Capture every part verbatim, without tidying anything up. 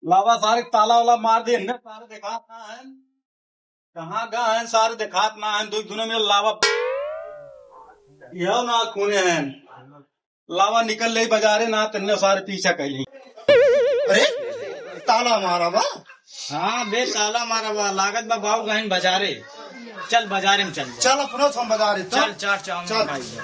लावा सारे ताला वाला मार दे, इन्हें सारे देखात ना है। कहाँ गा है सारे देखात ना है, दो दुनो में लावा। यह ना खूने हैं। लावा निकल ले बजारे ना, तन्ने सारे पीछा कर ली। अरे, ताला मारा बा। हाँ बे, ताला मारा बा, लागत बा बाऊ गहन बजारे। चल बजारे में चल। चल अपनो हम बजारे, चल। चल, चाट चाउमीन चल। खाई जा।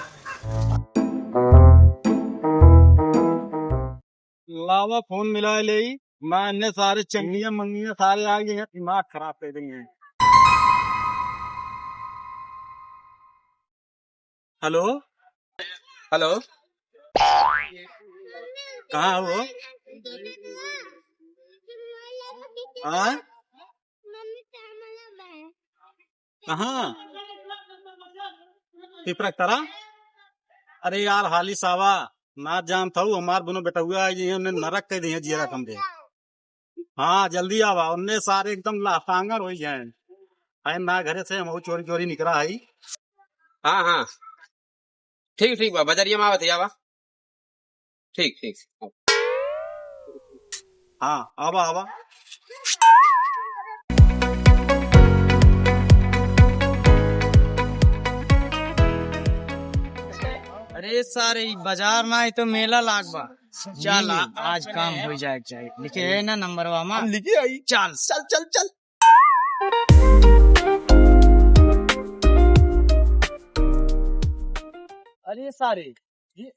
लावा फोन मिला लेई, मैं इन्ने सारे चंगिया मंगिया सारे आ गए हैं, दिमाग खराब कर देंगे। हेलो। हेलो। कहाँ हो? हाँ? कहाँ? पिपरा के तरा? अरे यार, हाली सावा, ना जानत हऊ, हमार दुनो बेटउआ आई जइहें, उन्हें नरक कइ दिहे जियरा कमरे। हाँ, जल्दी आवा, उन्हें सारे एकदम लाफांगर होइ जाए। है ना घरे से, हम चोरी चोरी निकरा है। हाँ, हाँ। ठीक, ठीक बा, बजरिया में आवत है, आवा। ठीक, ठीक। हाँ, आवा, आवा। अरे सारे, ई बजार ना, ई तो मेला लाग बा। चल, आ-, आज काम होइ जाए के चाही। लिखे है ना नंबरवा मा? हम लिखे आई। चल। चल, चल, चल। अरे सारे, ये,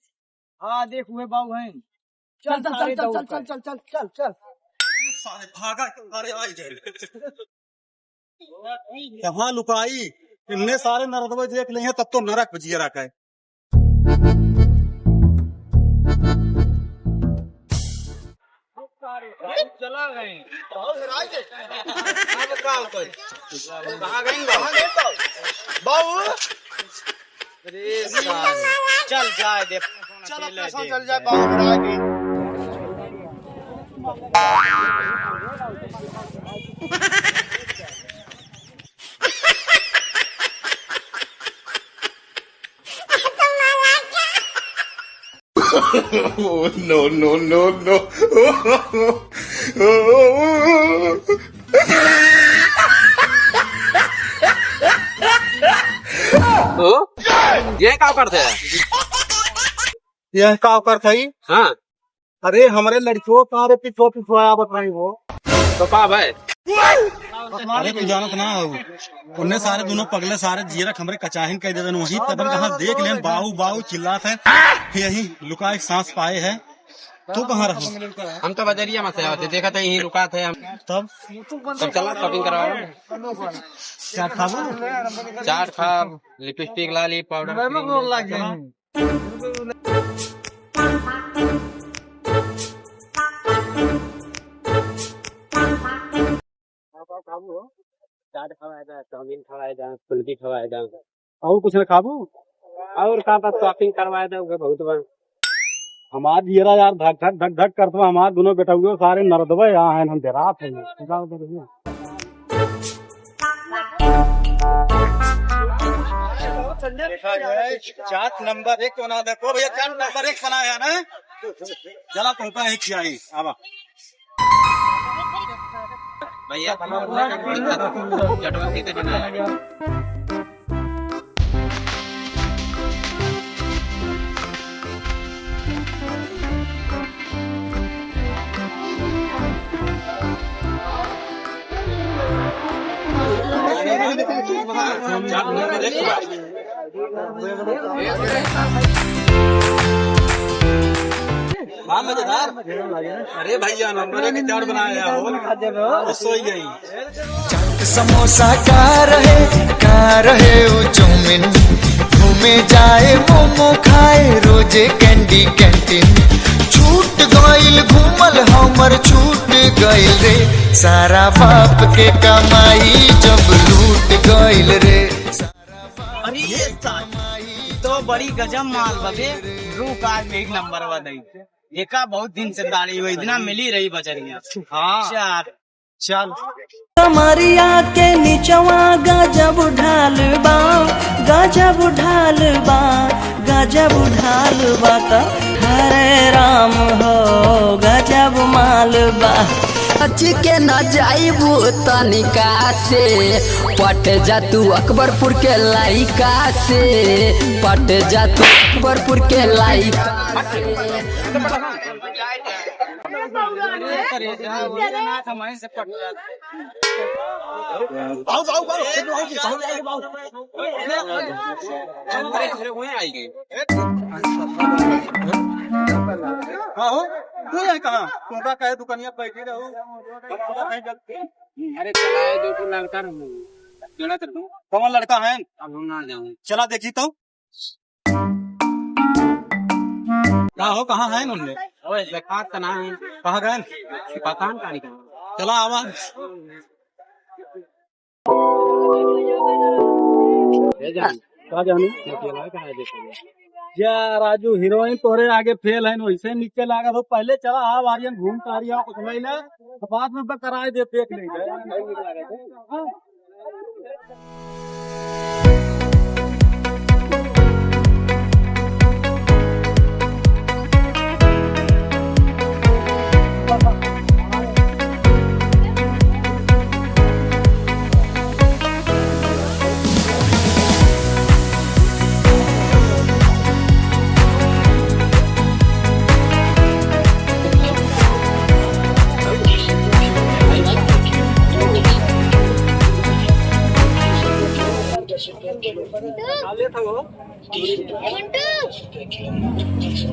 हाँ, देख, उहे बाऊ हैं। चल, चल, चल, सारे चल, दौड़ चल, कर। चल, चल, चल, चल, चल। ये सारे भागा के मारे आई जाए। कहाँ लुकाई? इन्हें सारे नरदवे देख लेइहें, तब तो नरक बजिए रखा है। चला गए। अब का होई? कहाँ गए बाबू? बाबू? अरे साले, चल जाए दे। चल, अपना संग चल जाए, बाबू, हरा के। Oh, no, no, no, no। ओ, ये का करते हैं? यह का करत हई? हाँ। अरे, हमरे लड़कियों का रे पिछुआ पिछुआ आवत रही हो। तो का भाई? अरे, तू जानत ना हो, उन्हें सारे दुनो पगले सारे जियरक हमरे कचाहिन कह देवे, वहीं कदम कहाँ देख लेन, बाऊ बाऊ चिल्लात है, यही लुका एक सांस पाए है। तू कहाँ रहो? हम तो बजरिया में से आवत है, देखा था यहीं रुका थे हम। तब? तब चला shopping कराओ। चाट खाबो? चाट खाब, lipstick ला ली, powder cream ला ली। चाट खवाए दा, चाउमीन खवाए दा, फुल्की खवाए दा। और कुछ ना खाबू? और का, बस shopping करवाए दा, उहे बहुत बा। हमार जियरा यार धक धक धक धक करत बा, हमार दुनो बेटउओ सारे नरदबे यहाँ हैं, हम डेरात हैं। देखा जाए, चाट नंबर एक बना दे। को भैया, चाट नंबर एक बनाया ना? चला, तुमका ही खियाई। आवा। भैया, चटवा के तो बनाया। हाँ, मजेदार। अरे भैया, नंबर एक चाट बनाया हो। तो सोई गई। चाट समोसा का रहे, का रहे उ चाउमीन। घूमे जाए, मोमो खाए, रोजे कैंडी कैंटीन। छूट गइल घूमल हमर, छूट गइल रे। सारा बाप के कमाई जब लूट गइल रे। अरे ये साला, तो बड़ी गजब माल बबे। रुक, आज एक नंबर बा दई। एका बहुत दिन से दाढ़ी हुई, इतना मिली रही बजरिया। हाँ। चार। चल। कमरिया के निचवा गजब ढाल बा, गजब ढाल बा, गजब ढाल बा त हरे राम हो गजब माल बा। बच के न जाइबू तनिका से, पट जा तू अकबरपुर के लइका से, पट जा तू अकबरपुर के लइका से। बाऊ, बाऊ, बाऊ, बाऊ, बाऊ। हाँ हो, तू है कहाँ? तू का कहे दुकानिया बैठी रहू? अरे चला, ये दो ठो लड़का रहू। चला तेरे को। कौन लड़का है? अब हम ना जाऊँ। चला देखी तो। का हो, कहाँ हैं उनने? ओए, जकात का नाम है। कहाँ गए? पता नहीं कहाँ गए। चला आवा। ए जान, का जानू? अकेला कहाँ है, देखो। जा राजू, हीरोइन तोहरे आगे फेल है, वैसे नीचे लागत हो। पहले चला आवा, आर्यन घूम तारी आओ, कुछ नहीं ना, तो बाद में बकराए दे, फेंक नहीं दे। हाँ?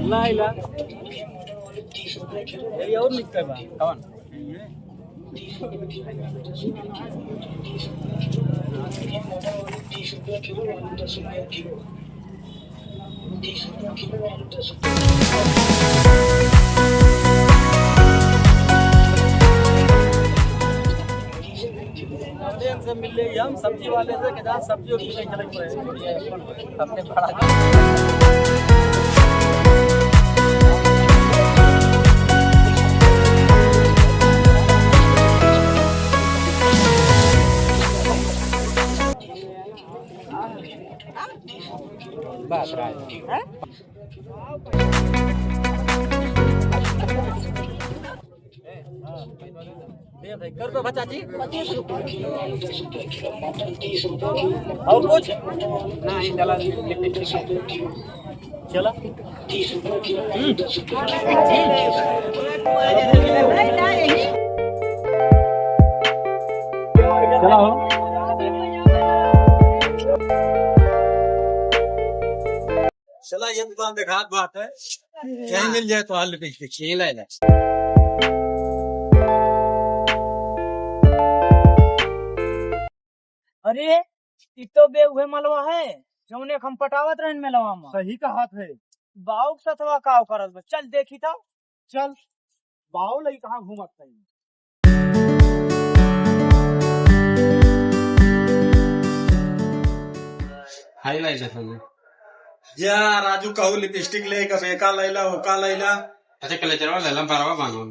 ला, ला। ये और निकल बा। कौन? से मिल लेंगे हम सब्जी वाले से, कि जहाँ सब्जी उब्जी नहीं खरीद पड़े। सबसे बड़ा बात राय। दे भाई, कर दो बच्चा जी। पच्चीस रुपये। और कुछ? नहीं, चला। चला। हम्म। चला हो। चला, ये दुकान देखात बाटे। कहीं मिल जाए तो हाल लिपस्टिक छीन ले ले। अरे, ई तो बे उहे मलवा है, जौने हम पटावत रहन मेलवा में। सही कहत है। बाऊ के सथवा काव करत बा? चल देखी तो। चल, बाऊ लई कहाँ घूमत है? हाय लाइट है। जा राजू, कहू लिपस्टिक ले, कबे का लैला, ओका लैला। अच्छा, कलेजरवा लैला, बरवा बांधो।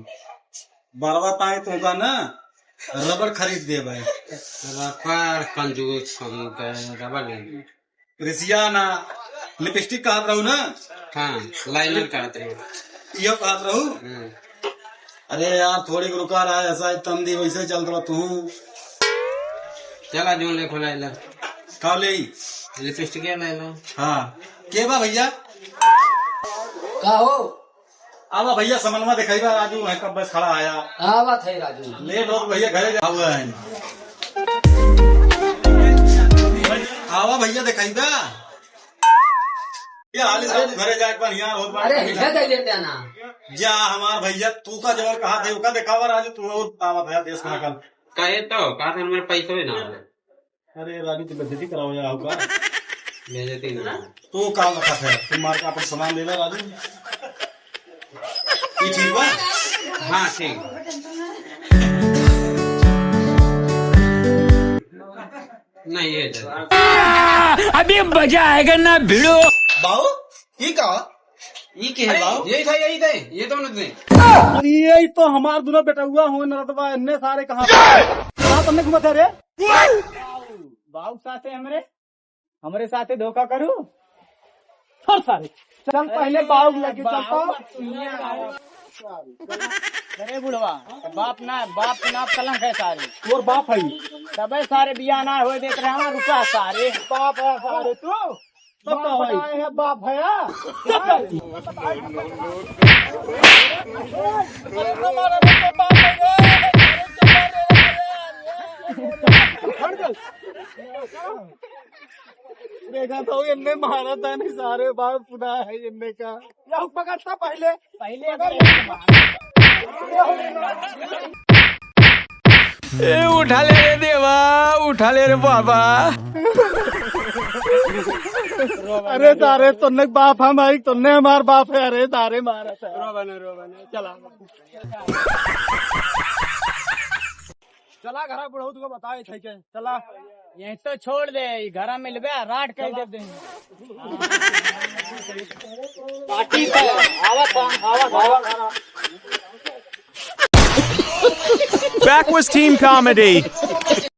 बरवा पाए तो का ना, रबड़ खरीद दे भाई। रबड़ कंजूस हम गए, रबड़ ले। रिसिया ना, लिपस्टिक कहत रहू ना? हाँ, लाइनर कहत रहू। इहो कहत रहू? हम्म। अरे यार, थोड़ी रुका रहा, ऐसा ही तंदी वैसे चल रहा तू। चला, जो ले खोला इधर। का ले? लिपस्टिक ले लो। हाँ। के बा भैया? का हो? आवा भैया, समनवा देखाइबा, राजू है कब बस खड़ा आया। आवत है राजू। लेट हो भैया, घरे जा हुआ है। आवा भैया, देखाइबा। ये हाल सब घरे जाके बढ़िया हो। अरे, हिला दे देते ना। जा हमार भैया, तू का जवन कहा थे, ओका देखावा राजू, तू और आवा भैया, देश में कल। कहे तो, कहा था मेरे पैसे भी ना आवे। अरे राजू, तू बेइज्जती करावा जा, होगा। बेइज्जती ना। तू का बखत है? तू मार के अपन सामान ले ला राजू। ये ठीक बा? हाँ, ठीक। नहीं, ये ठीक। अभी मजा आएगा ना भिड़ो। बाऊ, ये का? ई के है अरे, बाऊ? यही था, यही थे, ये दोनों थे। अरे, यही तो हमार दोनों बेटउआ हो, नरदवा, इन्ने सारे कहाँ पे? हाँ, तन्ने घुमत है रे? बाऊ साथे हमरे, हमरे साथे धोखा करू? छोड़ सारे। चल पहिले बाऊ लगे चलता। अरे बुढ़वा, बाप ना, बाप के नाप कलंक है सारे। तोर बाप है। तबे सारे बियाह ना होए देत रहे, हमार रुका सारे। बाप है सारे तू। बाप है। है, बाप है, हाँ। देखा तो इनने मारा था नहीं सारे बाप पुना है इनने का। या पकड़ता पहिले। पहिले ए, उठा ले रे देवा, उठा ले रे बाबा। अरे सारे, तोन्ने बाप हम आई, तोन्ने हमार बाप है। अरे सारे, मारा था। रो बने, रो बने, चला। चला, घरा बुढ़ऊ तुका बताए थे के, चला। यहीं तो छोड़ दे, ई घरा मिलबे, राट कह दे दे। पार्टी पे, आवा था, आवा था, आवा था। Backwoods Team Comedy।